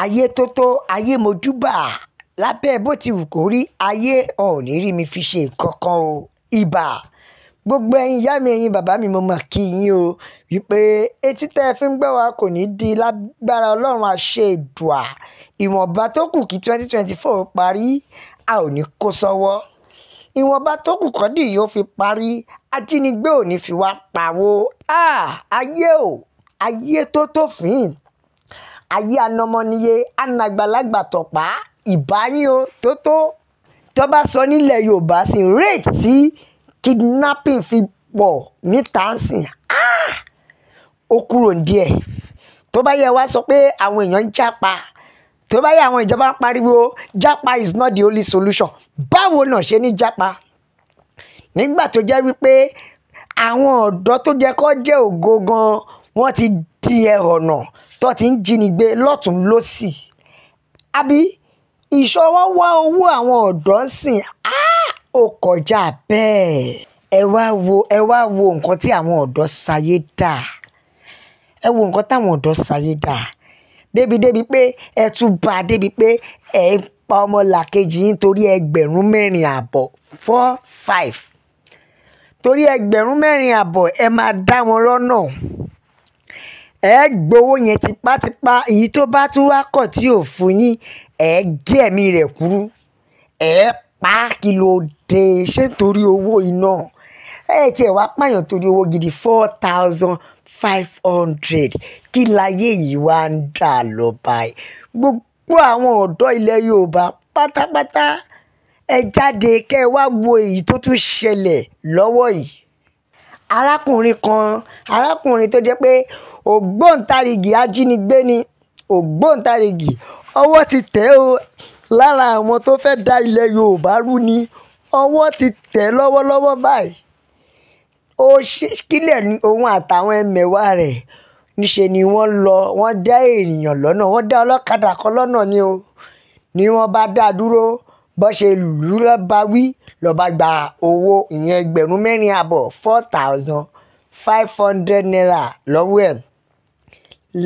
Ayé tó tó ayé mojúbà lábẹ́ bó ti wù kó rí, ayé ò ní rí mi fi ṣe nǹkan kan o. Ìbà gbogbo ẹ̀yin ìyá mi, ẹ̀yin bàbá mi, mo mọ̀ kí yín o wípé etí tẹ́ ẹ fi ń gbọ́ wa kò ní di lágbára Ọlọ́run àṣẹ ìdùà. Ìwọ̀nba tó kù kí 2024 parí, a ò ní kó sọ́wọ́. Ìwọ̀nba tó kù kọ́dì yóò fi parí, ajínigbé ò ní fi wá pawó. Ayé o, ayé tó tó fín, ayé anọmọnìyẹ, anàgbàlagbà tọ̀pá, ìbáyín o tó tó. Tó bá sọ nílẹ̀ Yorùbá sí rate tí kidnapping fi pọ̀ níta ń sìn, ó kúrò díẹ̀. Tó bá yẹ wá sọ pé àwọn èèyàn ń jápa, tó bá yẹ àwọn ìjọba ń pariwo jápa is not the only solution. Báwo náà ṣe ní jápa? Nígbà tó jẹ́ wípé àwọn ọ̀dọ́ tó jẹ́ kó jẹ́ ògo gan, wọ́n ti di ẹ̀họ̀nà tó ti ń jínigbé lọ́tùn lósì. Àbí ìṣọwọ́ wá owó àwọn ọ̀dọ́ ń sìn, ó kọjá bẹ́ẹ̀. Ẹ wá wo nǹkan tí àwọn ọ̀dọ́ ṣayé dà. Ẹ wo nǹkan táwọn ọ̀dọ́ ṣayé dà. Débi pé ẹ tún bá débi pé ẹ ń pa ọmọlàkejì yín torí ẹgbẹ̀rún mẹ́rin àbọ̀ 4-5. Torí ẹgbẹ̀rún mẹ́rin àbọ̀ ẹ máa dá wọn lọ́nà. Ẹ gbowó yẹn tipátipá, èyí tó bá tún wá kọ̀ tí ò fún yín, ẹ gé ẹ̀mí rẹ̀ kúrú. Ẹ pa kí ló dé? Ṣé torí owó iná? Ẹ tí ẹ wá pààyàn torí owó gidi 4,500. Kí láyé yìí wá ń dà lọ báyìí? Gbogbo àwọn ọ̀dọ́ ilẹ̀ Yorùbá pátápátá ẹ jáde kẹ́ ẹ wá wo èyí tó tún ṣẹlẹ̀ lọ́wọ́ yìí. Arákùnrin tó jẹ́ pé ògbóǹtarìgì ajínigbé ni, ògbóǹtarìgì, ọwọ́ ti tẹ̀ ó lára àwọn tó fẹ́ dá ilẹ̀ Yorùbá rú ni, ọwọ́ ti tẹ̀ lọ́wọ́lọ́wọ́ báyìí. Ó ṣe kílẹ̀ ní òun àtàwọn ẹmẹ̀wà rẹ̀. Níṣe ni wọ́n lọ, wọ́n dá èèyàn lọ́nà, wọ́n dá ọlọ́kadà kan lọ́nà ni o. Ni wọ́n bá dá dúró, bó ṣe lù ú lọ́ba wí, lọ́ba gba owó ìyẹn ẹgbẹ̀rún mẹ́rin àbọ̀ 4,500 naira lọ́wọ́ ẹ̀.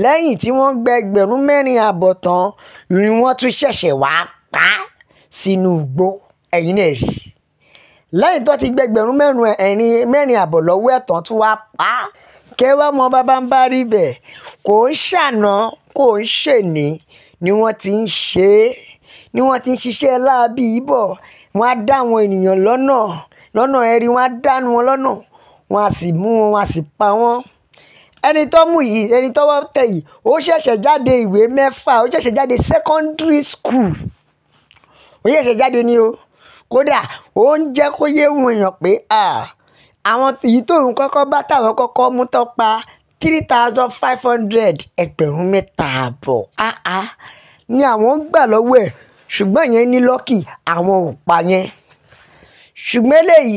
Lẹ́yìn tí wọ́n gba ẹgbẹ̀rún mẹ́rin àbọ̀ tán ni wọ́n tún ṣẹ̀ṣẹ̀ wá pa sínú igbó. Ẹ̀yin náà rí. Lẹ́yìn tó ti gba ẹgbẹ̀rún mẹ́rin àbọ̀ lọ́wọ́ ẹ̀ tán tún wá pa. Kẹ́ wá mọ bàbá ń bá rí bẹ̀. Kò ń ṣàná, kò ń ṣèní ni wọ́n ti ń ṣe é, ni wọ́n ti ń ṣiṣẹ́ láabi bọ̀. Wọ́n á dá àwọn ènìyàn lọ́nà, lọ́nà ẹ̀rí, wọ́n á dánú wọn lọ́nà, wọ́n á sì mú wọn, wọ́n á sì pa wọ́n. Ẹni tó mú yìí, ẹni tó wọ́n tẹ̀ yìí, ó ṣẹ̀ṣẹ̀ jáde ìwé mẹ́fà, ó ṣẹ̀ṣẹ̀ jáde secondary school. Ó ṣẹ̀ṣẹ̀ jáde ní o. Kódà ó ń jẹ́ kó yé wọn èèyàn pé àwọn èyí tó ń kọ́kọ́ bá táwọn kọ́kọ́ mú tán pa 3,500 ẹgbẹ̀rún mẹ́ta àbọ̀. Ni àwọn ń gbà lọ́wọ́ ẹ̀, ṣùgbọ́n ìyẹn ní lọ́kì, àwọn ò pa yẹn. Ṣùgbọ́n eléyìí,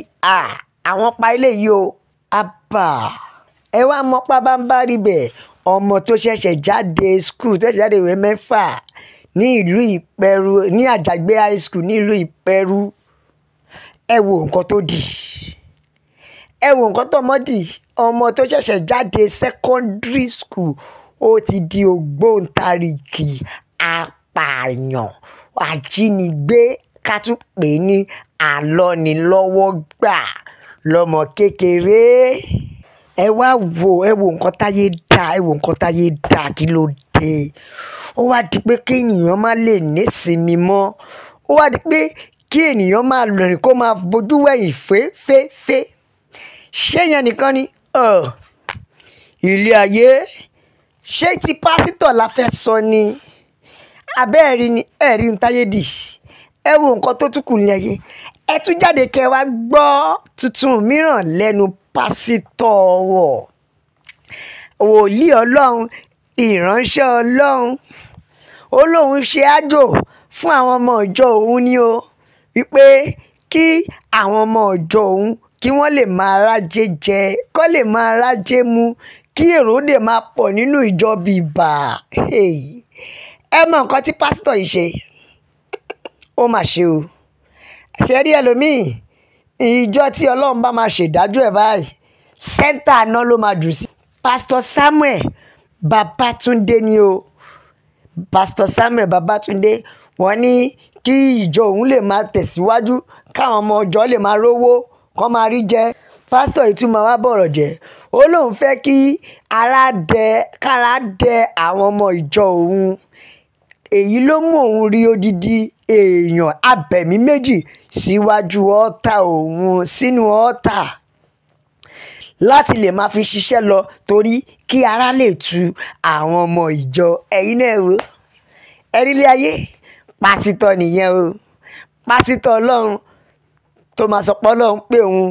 àwọn pa eléyìí o. Àbà. Ẹ wá mọ̀ pa bá ń bá rí bẹ̀. Ọmọ tó ṣẹ̀ṣẹ̀ jáde school, tó ṣẹ̀ṣẹ̀ jáde ìwé mẹ́fà ní ìlú Ìpẹ́rù, ní Àjàgbé High School ní ìlú Ìpẹ́rù. Ẹ wo nǹkan tó dì. Ẹ wo nǹkan tó ọmọ dì. Ọmọ tó ṣẹ̀ṣẹ̀ jáde secondary school, ó ti di ògbóǹtarìgì apààyàn, ajínigbé, ká tún pè é ní alọ́nilọ́wọ́gbà lọ́mọ kékeré. Ẹ wá wo, ẹ wo nǹkan táyé dà, ẹ wo nǹkan táyé dà, kí ló dé? Ó wá di pé kí ènìyàn má lè ní ìsinmi mọ́. Ó wá di pé kí ènìyàn má rìn kó máa bojú wẹ̀yìn féféfé. Ṣé ìyẹn nìkan ni? Ilé ayé. Ṣé ti pásítọ̀ la fẹ́ sọ ni? Abẹ́ẹ̀rí ni, ẹ̀rí ń táyé dì. Ẹ wo nǹkan tó tún kù ní ayé. Ẹ tún jáde kẹ́ ẹ wá gbọ́ tuntun mìíràn lẹ́nu pásítọ̀ wọ̀. Wòlíì Ọlọ́run, ìránṣẹ́ Ọlọ́run. Ó lóun ṣe àjò fún àwọn ọmọ ìjọ òun ni o. Wípé kí àwọn ọmọ ìjọ òun kí wọ́n lè máa rájé jẹ, kó lè máa rájé mu, kí èrò lè máa pọ̀ nínú ìjọ bíbà. Ẹ mọ nǹkan tí pásítọ̀ yìí ṣe. Ó mà ṣe o. Ṣé rí ẹlòmíì? Ìjọ tí Ọlọ́run bá máa ṣèdájọ́ ẹ̀ báyìí, sẹ́ńtà náà ló máa jù sí. Pásítọ̀ Samuel Babátúndé ni o. Pásítọ̀ Samuel Babátúndé, wọ́n ní kí ìjọ òun lè máa tẹ̀síwájú, káwọn ọmọ ọjọ́ lè máa rówó kọ́ máa rí jẹ. Pásítọ̀ yìí tún máa wá bọ̀rọ̀ jẹ́. Ó lóun fẹ́ kí ara dẹ kára dẹ àwọn ọmọ ìjọ òun. Èyí ló mú òun rí odidi èèyàn abẹ̀mí méjì síwájú ọ́tà òun sínú ọ́tà láti lè máa fi ṣiṣẹ́ lọ torí kí ara lè tu àwọn ọmọ ìjọ. Ẹ̀yin náà wò, ẹ̀rí ilé ayé, pásítọ̀ nìyẹn o. Pásítọ̀ Ọlọ́run tó máa sọ pé Ọlọ́run pé òun.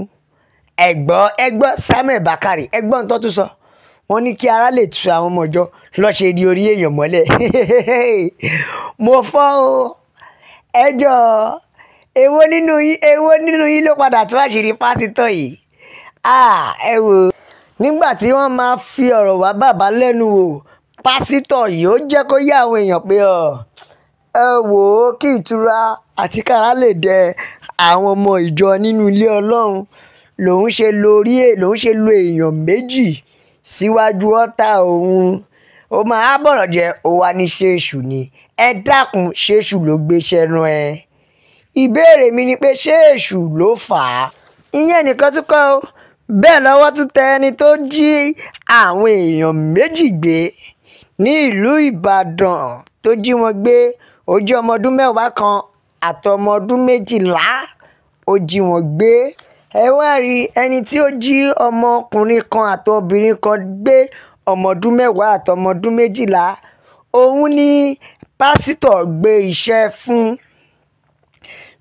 Ẹ̀gbọ́n ẹgbọ́n Samuel Bakare, ẹgbọ́n tó tún sọ. Wọ́n ní kí ara lè tu àwọn ọmọ ìjọ lọ́ ṣe di orí èèyàn mọ́lẹ̀. Mo fọ́ o. Ẹ jọ̀ọ́, èwo nínú yín ló padà tú àṣírí pásítọ̀ yìí? Ah, ẹ wò. Nígbà tí wọ́n máa fi ọ̀rọ̀ wá bàbá lẹ́nu wò, pásítọ̀ yìí ó jẹ́ kó yé àwọn èèyàn pé ẹ wò ó, kí ìtura àti kára lè dẹ àwọn ọmọ ìjọ nínú ilé Ọlọ́run lòun ṣe lórí lòun ṣe lo èèyàn méjì síwájú ọ́tà òun. Ó máa bọ̀rọ̀ jẹ́, ó wá ní ṣé èṣù ni. Ẹ dákun, ṣé èṣù ló gbéṣẹ́ rán ẹ? Ìbéèrè mi ni pé ṣé èṣù ló fà á? Ìyẹn nìkan tún kọ́ o. Bẹ́ẹ̀ lọ́wọ́ tún tẹ ẹni tó jí àwọn èèyàn méjì gbé ní ìlú Ìbàdàn tó jí wọn gbé. Ó jí ọmọ ọdún 10 kan àti ọmọ ọdún 12, ó jí wọn gbé. Ẹ wá rí ẹni tí ó jí ọmọkùnrin kan àti obìnrin kan gbé, ọmọ ọdún 10 àti ọmọ ọdún 12, òun ni pásítọ̀ gbé iṣẹ́ fún.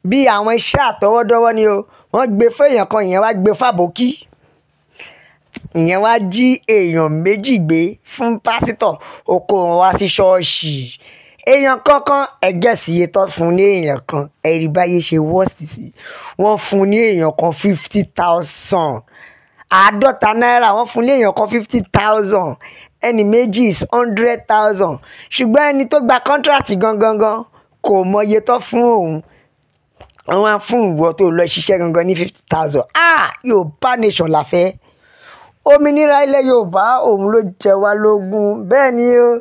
Bí àwọn iṣẹ́ àtọwọ́dọ́wọ́ ni o. Wọ́n gbé fún èèyàn kan, ìyẹn wá gbé fábókí. Ìyẹn wá jí èèyàn méjì gbé fún pásítọ̀, ó kó wọn wá sí ṣọ́ọ̀ṣì. Èèyàn kọ̀ọ̀kan, ẹ guess iye tó fún ní èèyàn kan. Ẹ rí báyé ṣe worst sí. Wọ́n fún ní èèyàn kan 50,000. 50 náírà, wọ́n fún ní èèyàn kan 50,000. Ẹni méjì is 100,000. Ṣùgbọ́n ẹni tó gba contract gangan gan kò mọ iye tó fún òun. Wọ́n á fún ìwọ tó lọ ṣiṣẹ́ gangan ní 50,000. Ah! Yorùbá nation la fẹ́. Òmìnira ilẹ̀ Yorùbá òun ló jẹ wá lógún. Bẹ́ẹ̀ ni o.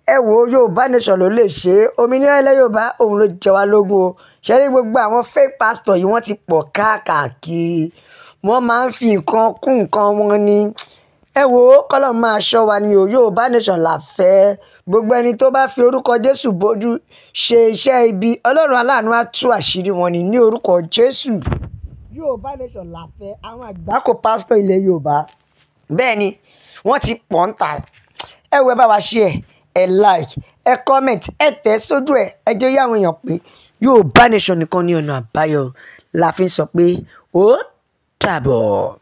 Ẹ wò ó, Yorùbá nation ló lè ṣe é. Òmìnira ilẹ̀ Yorùbá òun ló jẹ wá lógún o. Ṣé rí gbogbo àwọn fake pastor yìí, wọ́n ti pọ̀ káàkiri. Wọ́n máa ń fi nǹkan kún nǹkan wọn ni. Ẹ wò ó, kọ́lọ́run máa ṣọ́ wa ni o. Yorùbá nation la fẹ́. Gbogbo ẹni tó bá fi orúkọ Jésù bójú ṣe iṣẹ́ ibi, Ọlọ́run aláàánú á tú àṣírí wọn ní orúkọ Jésù. Yorùbá nation la fẹ́. Àwọn àgbákò pastor ilẹ̀ Yorùbá. Bẹ́ẹ̀ ni, wọ́n ti pọ̀ ń tà. Ẹ wo, ẹ bá wa share, ẹ like, ẹ comment, ẹ tẹ̀ sójú ẹ. Ẹ jẹ́ ó yé àwọn èèyàn pé Yorùbá nation nìkan ní ọ̀nà àbáyọ la fi ń sọ pé ó dàbọ̀.